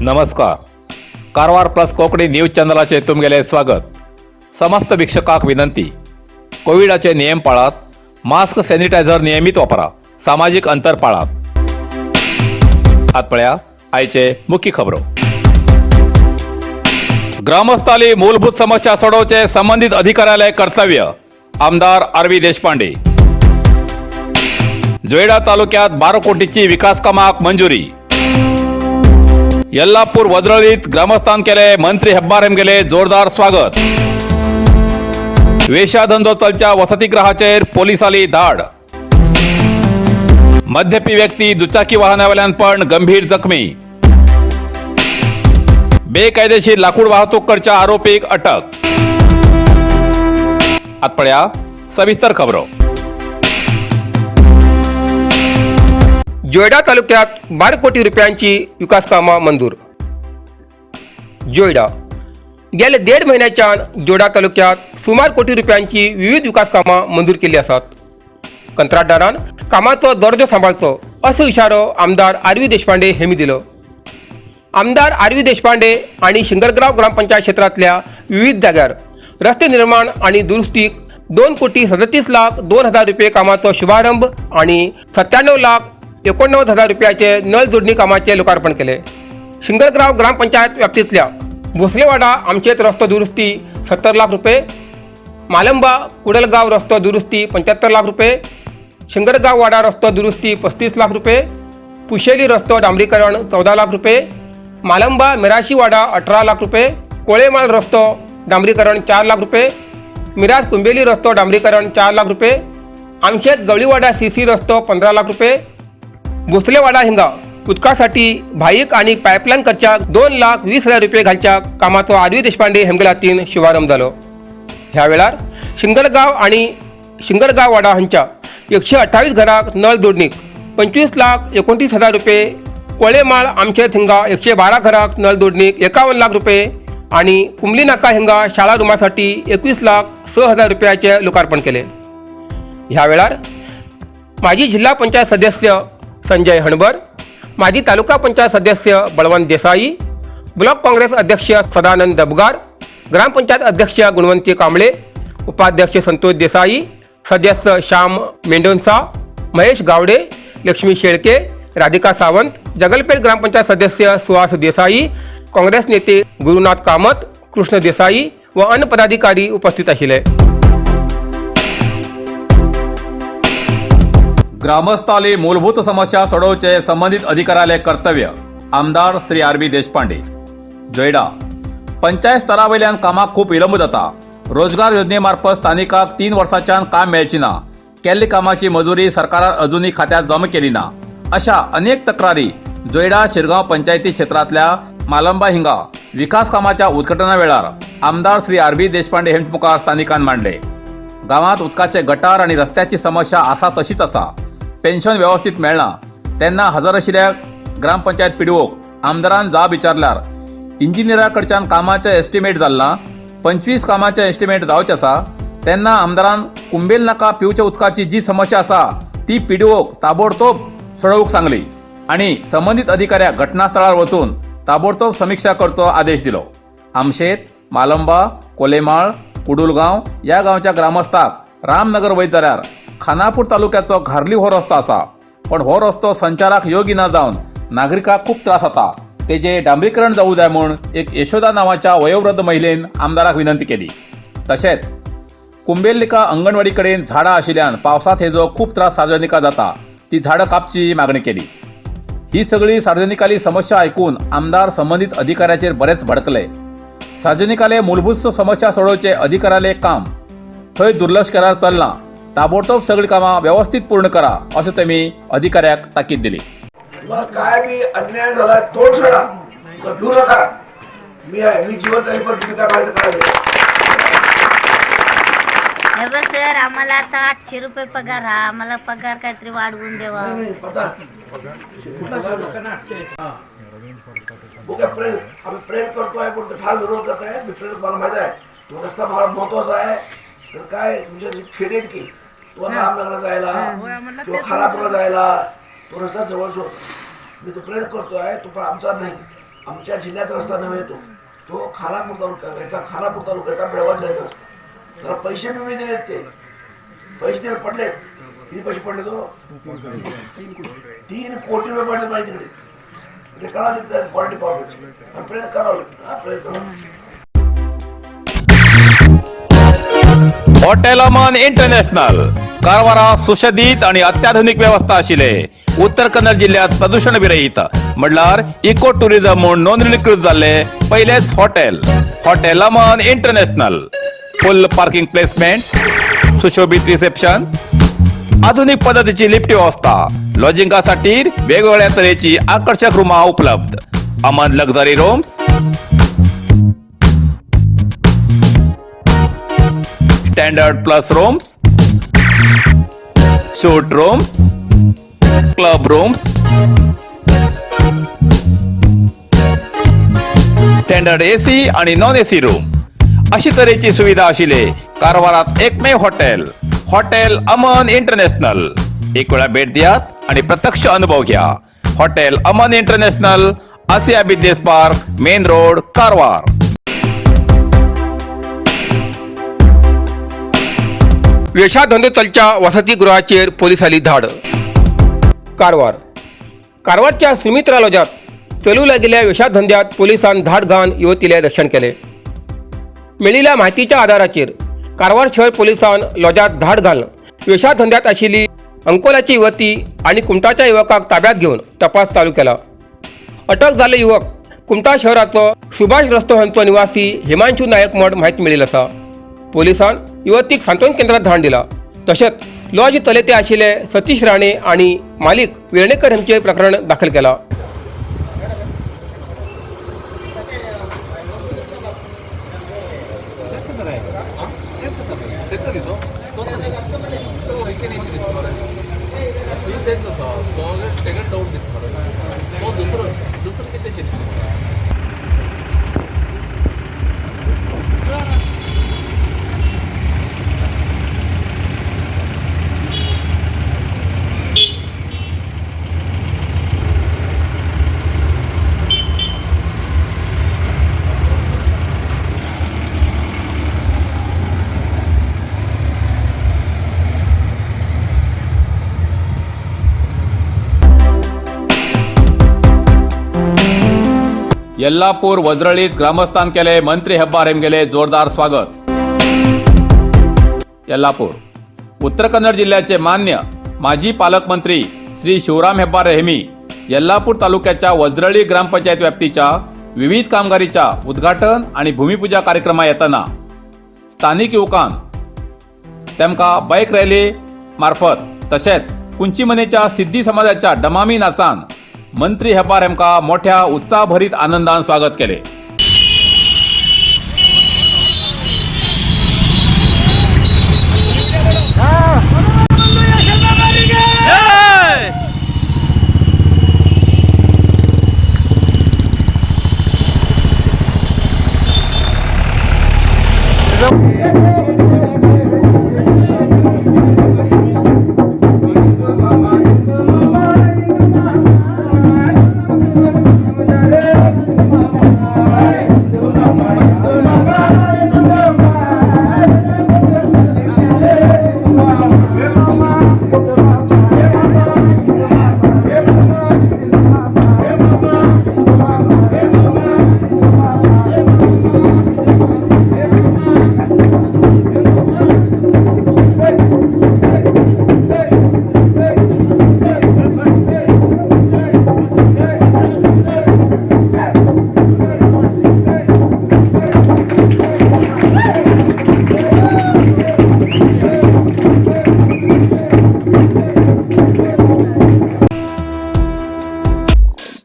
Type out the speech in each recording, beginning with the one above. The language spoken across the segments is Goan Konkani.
नमस्कार, कारवार प्लस कोंकणी न्यूज चॅनलाचे तुमगेले स्वागत. समस्त वीक्षकांक विनंती, कोविडाचे नियम पाळात, मास्क, सॅनिटायझर नियमित वापरा, सामाजिक अंतर पाळात. आत पळया आयचे मुख्य खबरो. ग्रामस्थाली मूलभूत समस्या सोडवचे संबंधित अधिकाऱ्याले कर्तव्य, आमदार आर व्ही देशपांडे. जोयडा तालुक्यात 12 कोटीची विकास कामाक मंजुरी. यल्लापूर वज्रळीत ग्रामस्थान केले मंत्री हेब्बार गेले जोरदार स्वागत. वेशाधंदो चलच्या वसतिगृहाचेर पोलिसांनी धाड. मद्यपी व्यक्ती दुचाकी वाहनावेल्यान पण गंभीर जखमी. बेकायदेशीर लाकूड वाहतूक करच्या आरोपीक अटक. आत पळया सविस्तर खबरो. जोयडा तालुक्यात 12 कोटी रुपयांची विकास कामां मंजूर. जोयडा गेल्या देड म्हयन्याच्यान जोयडा तालुक्यात सुमार कोटी रुपयांची विविध विकास कामां मंजूर केल्ली आसात. कंत्राटदारान कामाचो दर्जो सांबाळचो असो इशारो आमदार आर व्ही देशपांडे हेमी दिलो. आमदार आर व्ही देशपांडे आनी शिंगरग्राव ग्रामपंचायत क्षेत्रांतल्या विविध जाग्यार रस्ते निर्माण आनी दुरुस्तीक 2 कोटी 37 लाख 2 हजार रुपये कामाचो शुभारंभ आनी 97 लाख 89 हजार रुपयाचे नळ जोडणी कामाचे लोकार्पण केले. शिंगरग्राव ग्रामपंचायत व्याप्तीतल्या भोसलेवाडा आमचेत रस्तो दुरुस्ती 70 लाख रुपये, मालंबा कुडलगाव रस्तो दुरुस्ती 75 लाख रुपये, शिंगरगाव वाडा रस्तो दुरुस्ती 35 लाख रुपये, पुशेली रस्तो डांबरीकरण 14 लाख रुपये, मालंबा मिराशीवाडा 18 लाख रुपये, कोळेमाळ रस्तो डांबरीकरण 4 लाख रुपये, मिराज कुंबेली रस्तो डांबरीकरण 4 लाख रुपये, आमशेत गवळीवाडा सीसी रस्तो 15 लाख रुपये, भोसलेवाडा हिंगा उदकासाठी भाईक आणि पायपलाईन करच्या 2 लाख 20 हजार रुपये घालच्या कामाचो आर व्ही देशपांडे हेमगेलातीन शुभारंभ जालो. ह्या वेळार शिंगरगाव आणि शिंगरगाव वाडा हांच्या 128 घराक नळ जोडणीक 25 लाख 29 हजार रुपये, कोळेमाळ आमचे थिंगा 112 घराक नळ जोडणीक 51 लाख रुपये आणि कुंबली नाका हिंगा शाळा रुमासाठी 21 लाख 6 हजार रुपयाचे लोकार्पण केले. ह्या वेळार माजी जिल्हा पंचायत सदस्य संजय हणबर, माजी तालुका पंचायत सदस्य बळवंत देसाई, ब्लॉक काँग्रेस अध्यक्ष सदानंद दबगार, ग्रामपंचायत अध्यक्ष गुणवंती कांबळे, उपाध्यक्ष संतोष देसाई, सदस्य श्याम मेंडोन्सा, महेश गावडे, लक्ष्मी शेळके, राधिका सावंत, जगलपेठ ग्रामपंचायत सदस्य सुहास देसाई, काँग्रेस नेते गुरुनाथ कामत, कृष्ण देसाई व अन्य पदाधिकारी उपस्थित आशिल्ले. ग्रामस्थाली मूलभूत समस्या सोडवचे संबंधित अधिकाऱ्याले कर्तव्य, आमदार श्री आर बी देशपांडे. जोयडा पंचायत स्तरावयल्यान कामाक खूप विलंब जाता. रोजगार योजने मार्फत स्थानिकाक 3 वर्सांच्यान काम मेळची ना. केल्ल्या कामाची मजुरी सरकारान अजुनूय खात्यात जमा केली ना. अशा अनेक तक्रारी जोयडा शिरगांव पंचायती क्षेत्रांतल्या मालंबा हिंगा विकास कामाच्या उद्घाटना वेळार आमदार श्री आर बी देशपांडे हेंच मुखार स्थानिकान मांडले. गांवांत उदकाचे गटार आनी रस्त्याची समस्या आसा तशीच आसा. पेन्शन व्यवस्थीत मेळना. तेन्ना हजर आशिल्ल्या ग्रामपंचायत पिडीओक आमदारान जाब विचारल्यार इंजिनियरा कडच्यान कामाचें एस्टिमेट जाल्लां, 25 कामाचें एस्टिमेट जावचें आसा. तेन्ना आमदारान कुंबेल नाका पिवच्या उदकाची जी समस्या आसा ती पिडीओक ताबडतोब सोडोवंक सांगली आनी संबंदीत अधिकाऱ्याक घटनास्थळार वचून ताबडतोब समिक्षा करचो आदेश दिलो. आमशेत, मालंबा, कोलेमाळ, कुडुलगांव ह्या गांवच्या ग्रामस्थाक रामनगर वयत जाल्यार खानापूर तालुक्याचो घारली हो रस्तो आसा, पण हो रस्तो संचाराक योग्य ना जावन नागरिकांक खूब त्रास जाता. तेजे डांबरीकरण जावूं जाय म्हूण एक यशोदा नांवाच्या वयोवृद्ध महिलेन आमदाराक विनंती केली. तशेंच कुंबेल्लिका अंगणवाडी कडेन झाडां आशिल्ल्यान पावसांत हेजो खूब त्रास सार्वजनिका जाता, ती झाडां कापची मागणी केली. ही सगळी सार्वजनिकाली समस्या आयकून आमदार संबंधित अधिकाऱ्याचेर बरेच भडकले. सार्वजनिकाले मूलभूत समस्या सोडोवचे अधिकाऱ्याले काम, थंय दुर्लक्ष केल्यार चलना, ताबडतोब सगळी कामां व्यवस्थित पूर्ण करा अशें तेमी अधिकाऱ्याक ताकीद दिली. तुम्हाला काय बी अन्याय झाला, तोंड सोडा, भिऊ नका. मी आहे, मी जिवंत आहे, पण तुम्ही काय पाहिजे करायचं. हे बघ सर, आम्हाला आता 800 रुपये पगार हा, आम्हाला पगार काहीतरी वाढवून द्यावा. नाही नाही, पता कुठला हा. ओके, प्रयत्न, आम्ही प्रयत्न करतोय, पण ते फार विरोध करत आहे. मी प्रयत्न, मला माहित आहे तो रस्ता फार महत्वाचा आहे. तर काय तुमच्या जे खेडे आहेत की तुम्हाला रामनगरला जायला किंवा खानापूरला जायला तो रस्ता जवळच होतो. मी तो प्रयत्न करतोय, तो पण आमचा नाही. आमच्या जिल्ह्याचा रस्ता नव्हे तो, तो खानापूर तालुका याचा, खानापूर तालुक्याचा बेळगाव जिल्ह्याचा रस्ता. त्याला पैसे बी दिलेत, ते पैसे तिकडे पडलेत. किती पैसे पडले तो? 3 कोटी रुपये पडले पाहिजे तिकडे. ते करा क्वालिटी पावडरची प्रयत्न करावा, हा प्रयत्न करावा. हॉटेल अमन इंटरनॅशनल कारवारा सुशोभित आणि अत्याधुनिक व्यवस्था आशिल्ले उत्तर कन्नड जिल्ह्यात प्रदूषण विरहित म्हणल्यार इको टुरिझम म्हूण नोंदणीकृत जाल्ले पयलेच hotel hotel Aman international. Full parking placement, सुशोभित रिसेप्शन, आधुनिक पद्धतीची लिफ्ट व्यवस्था, लॉजिंगासाठी वेगवेगळ्या तरेची आकर्षक रूमा उपलब्ध. Aman luxury rooms, standard plus rooms, suite rooms, club rooms, standard AC आणि नॉन एसी रूम अशी तऱ्हेची सुविधा आशिल्ले कारवारात एकमेव हॉटेल हॉटेल अमन इंटरनॅशनल. एक वेळा भेट दियात आणि प्रत्यक्ष अनुभव घ्या. Hotel Aman international, Asia business park, main road, Karwar. वेशाधंदो चलच्या वसतिगृहाचेर पोलिसांनी धाड. कारवार कारवारच्या सुमित्रा लॉजात चलू लागिल्ल्या वेशाधंद्यात पोलिसान धाड घालून युवतीले रक्षण केले. मेळिल्ल्या म्हायतीच्या आधाराचेर कारवार शहर पोलिसान लॉजात धाड घालून वेशाधंद्यात आशिल्ली अंकोलाची युवती आनी कुमटाच्या युवकाक ताब्यात घेवन तपास चालू केला. अटक जाल्ले युवक कुमटा शहराचो सुभाष रस्तो हांचो निवासी हिमांशू नायक म्हण म्हायती मेळिल्ली आसा. पोलिसान युवतीक सांत्वन केंद्रात धाडून दिला. तशेंच लॉज चलयते आशिल्ले सतीश राणे आनी मालिक वेर्णेकर हांचेर प्रकरण दाखल केला. यल्लापूर वज्रळीत ग्रामस्थान केले मंत्री हेब्बार हेमगेले जोरदार स्वागत. यल्लापूर उत्तर कन्नड जिल्ह्याचे मान्य माजी पालकमंत्री श्री शिवराम हेब्बार हेमी यल्लापूर तालुक्याच्या वज्रळी ग्रामपंचायत व्याप्तीच्या विविध कामगिरीच्या उद्घाटन आणि भूमिपूजा कार्यक्रमा येताना स्थानिक युवकान तेमकां बायक रॅली मार्फत तशेंच कुंचीमनेच्या सिद्धी समाजाच्या डमामी नाचान मंत्री हेब्बार हेमकां मोठ्या उत्साहभरीत आनंदान स्वागत केले.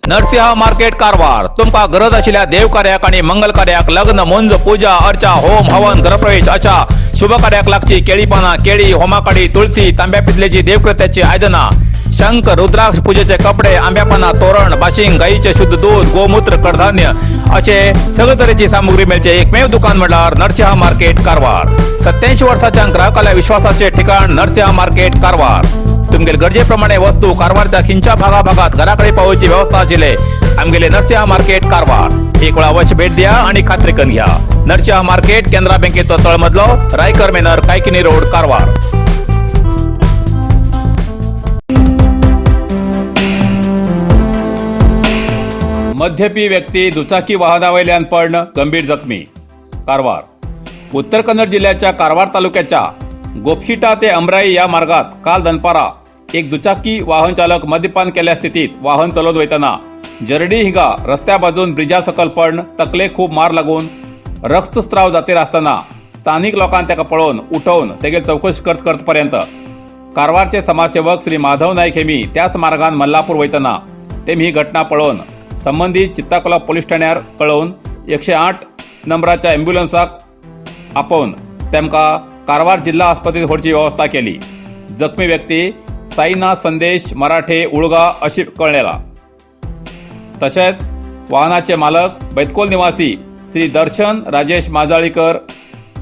नरसिंह मार्केट कारवार तुमका गरज आशिल्ल्या देवकार्याक आणि मंगल कार्याक, लग्न, मुंज, पूजा अर्चा, होम हवन, गृहप्रवेश अशा शुभ कार्याक लागची केळी पानां, केळी, होमाकाडी, तुळसी, तांब्या पितलेची देवकृत्याची आयदनां, शंख, रुद्राक्ष, पूजेचे कपडे, आंब्या पानां, तोरण, बाशिंग, गाईचे शुद्ध दूध, गोमूत्र, कडधान्य असे सगळे तरेची सामुग्री मेळचे एकमेव दुकान म्हळ्यार नरसिंह मार्केट कारवार. 87 वर्साच्या ग्राहकाल्या विश्वासाचे ठिकाण नरसिंह मार्केट कारवार. तुमगेले गरजे प्रमाणे वस्तू कारवारच्या खिंच्या भागा भागात घराकडे पावोवची व्यवस्था आशिल्ले आमगेले नरसिंहा मार्केट कारवार. एक वेळा अवश्य भेट द्या आणि खात्री करून घ्या. नरसिंहा मार्केट, केनरा बँकेचो तळमजलो, रायकर मेनर, कायकिनी रोड, कारवार. मद्यपी व्यक्ती दुचाकी वाहनावयल्यान पडण गंभीर जखमी. कारवार. उत्तर कन्नड जिल्ह्याच्या कारवार तालुक्याच्या गोपशिटा ते अमराई या मार्गात काल दनपारा एक दुचाकी वाहन चालक मद्यपान केल्या स्थितीत वाहन चलवत वयताना जर्डी हिंगा रस्त्या बाजून ब्रिजा सकल पडण तकलेक खूब मार लागून रक्तस्राव जातीर आसतना स्थानिक लोकांनी ताका पळोवन उठोवन तेगेल चवकशी करत करतपर्यंत कारवारचे समाजसेवक श्री माधव नाईक हेमी त्याच मार्गान मल्लापूर वयतना तेमी ही घटना पळोवन संबंदीत चित्ताकोला पोलीस ठाण्यार कळोवन 108 नंबराच्या ॲम्ब्युलन्साक आपोवन तेमकां कारवार जिल्हा आस्पत्रेंत व्हरची वेवस्था केली. जखमी व्यक्ती साईनाथ संदेश मराठे, उळगा अशी कळलेला. तशेंच वाहनाचे मालक बैतकोल निवासी श्री दर्शन राजेश माजाळीकर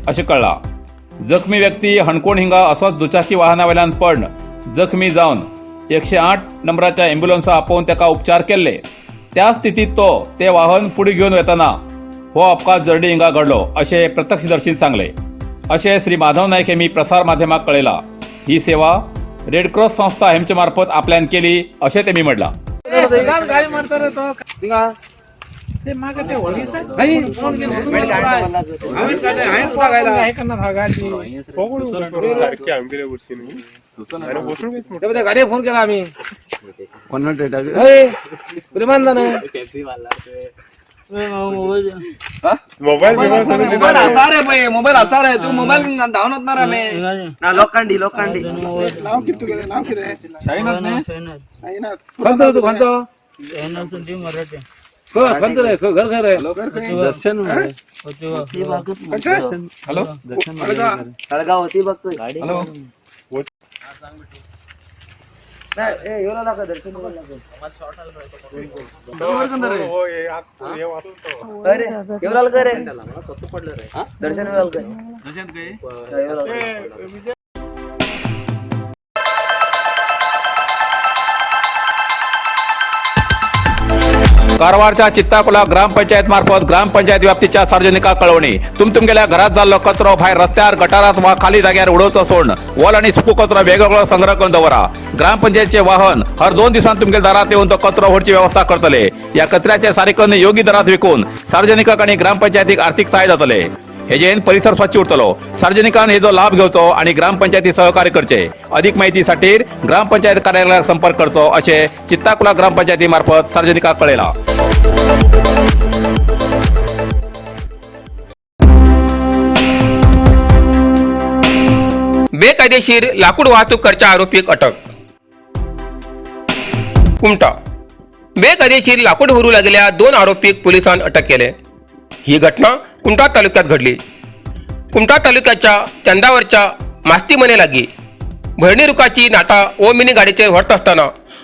अशें कळ्ळां. जखमी व्यक्ती हणकोण हिंगा असोच दुचाकी वाहना वयल्यान पडण जखमी जावन 108 नंबराच्या ॲम्ब्युलन्सा आपोवन ताका उपचार केल्ले. त्या स्थितीत तो ते वाहन फुडें घेवन वेतना हो अपघात जर्डी हिंगा घडलो अशें प्रत्यक्षदर्शीन सांगले, अशें श्री माधव नायक हेमी प्रसार माध्यमाक कळयला. ही सेवा रेड क्रॉस संस्था हेमचे मार्फत आपल्यान केली अशें तेमी म्हणलां. गाडी मारता रे तो. गाडी फोन केला आम्ही. मोबाईल असा रे पळय, मोबाईल असा रे, तू मोबाईल धांवन वचणार आमी. लोखंडी लोखंडी. खंय तू खंय? खंय रे? घर खंय रे? तळगाव होती बघतोय. अरे येवलाल कर रे. दर्शन येवलाल कर. येवलाल कर. कारवारच्या चित्ताकोला ग्रामपंचायत मार्फत ग्रामपंचायत व्याप्तीच्या सार्वजनिका कळवणी. तुमगेल्या घरात जाल्लो कचरो भायर रस्त्यार, गटारात वा खाली जाग्यार उडोवचो सोडून ओल आणि सुको कचरो वेगवेगळो संग्रह करून दवरा. ग्रामपंचायतचे वाहन हर 2 दिवसांत तुमगेल्या दारात येऊन तो कचरो व्हरची व्यवस्था करतले. या कचऱ्याचे सारिकन योग्य दरात विकून सार्वजनिकांक आणि ग्रामपंचायतीक आर्थिक सहाय्य जातले. हेजेन परिसर स्वच्छ उरतलो. सार्वजनिकान हेजो लाभ घेवचो आणि ग्रामपंचायती सहकार्य करचे. अधिक माहितीसाठी ग्रामपंचायत कार्यालयाक संपर्क करचो असे चित्ताकुला ग्रामपंचायती मार्फत सार्वजनिकाक कळयला. बेकायदेशीर लाकूड वाहतूक करच्या आरोपीक अटक. कुमटा. बेकायदेशीर लाकूड व्हरूं लागलेल्या 2 आरोपीक पोलिसान अटक केले. ही घटना कुमटा तालुक्यात घडली. कुमटा तालुक्याच्या चंदावरच्या मास्तीमने लागी भरणी रुखाची नाटा ओमिनी गाडीचेर व्हरता आसतना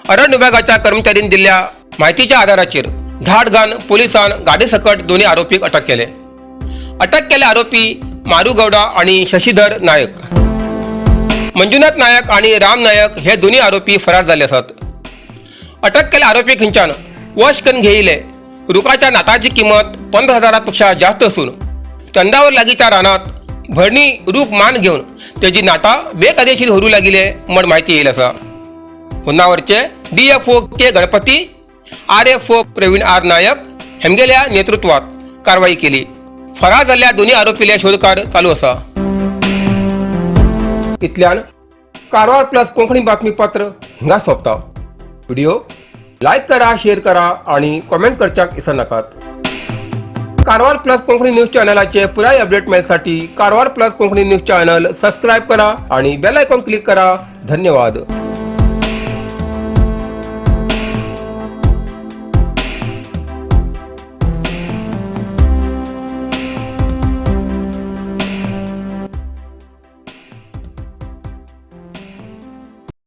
अरण्य विभागाच्या कर्मचाऱ्यांनी दिल्ल्या माहितीच्या आधाराचेर धाड घालून पोलिसान गाडी सकट 2 आरोपीक अटक केले. अटक केल्ले आरोपी मारुगौडा आणि शशीधर नायक. मंजुनाथ नायक आणि राम नायक हे दोन्ही आरोपी फरार झाले असत. अटक केल्ल्या आरोपी खंयच्यान वश करून घेयिल्ले रुखाच्या नाताची किंमत 15,000 पेक्षा जास्त असून चंदावर लागीच्या रानात भरणी रूख मान घेवन तेजी नाटा बेकायदेशीर व्हरूं लागिल्ले म्हण म्हायती येयल आसा. होन्नावरचे DFO K Ganapati, RFO Praveen R Naik हेमगेल्या नेतृत्वात कारवाई केली. फरार जाल्ल्या दोन्ही आरोपीले शोधकार्य चालू आसा. इतल्यान कारवार प्लस कोंकणी बातमीपत्र हिंगा सोंपता. व्हिडिओ लायक करा, शेअर करा आणि कॉमेंट करच्याक विसरनाकात. कारवार प्लस कोंकणी न्यूज चॅनलाचे पुराय update मेळसाठी Karwar plus Konkani news channel subscribe करा आणि बेल आयकॉन क्लिक करा. धन्यवाद.